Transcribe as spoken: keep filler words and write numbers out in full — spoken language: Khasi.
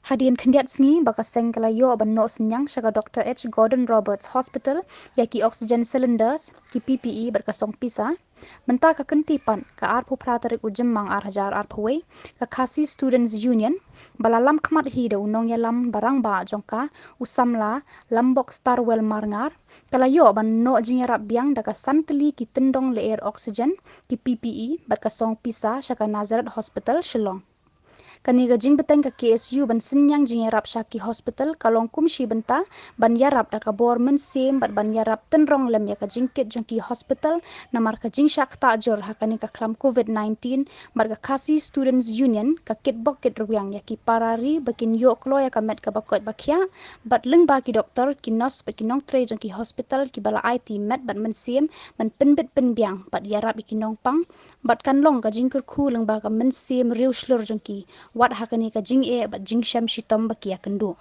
Hadien khyndiat sngi ba ka seng ka la ïoh ban noh synñiang sha ka Dr H Gordon Roberts Hospital ïa ki oxygen cylinders, ki P P E bad ka song pisa. Mynta ka kynti pat, ka arphew phra tarik u Jymmang ar hajar arphew wei, ka Khasi Students Union, ba la lam khmat hi da u nongïalam ba rangbah jong ka, u samla Lambok Starwell Marngar, ka la ïoh ban noh jingïarap biang da ka san tylli ki tyndong lyer oxygen, ki P P E bad ka song pisa sha ka Nazareth Hospital Shillong. Kane ka jingbteng ka K S U ban synñiang jingïarap sha ki hospital ka long kum shi bynta ban ïarap da ka bor mynsiem bad ban ïarap tynrong lem ïa ka jingkit jong ki hospital namar ka jingshah ktah jur ha kane ka khlam covid nineteen. Bad ka Khasi Students Union ka kit bok kit rwiang ïa ki para ri ba kin ïoh kloi ïa ka met kaba koit ba khiah, bad lyngba ki doktor, ki nurse bad ki nongtrei jong ki hospital kiba la aiti met bad mynsiem ban pynbit pynbiang bad ïarap ïa ki nongpang, bad kan long ka jingkyrkhu lyngba ka mynsiem riewshlur jong ki wat ha kane ka jingeh bad jingshem shitom ba ki ïakynduh.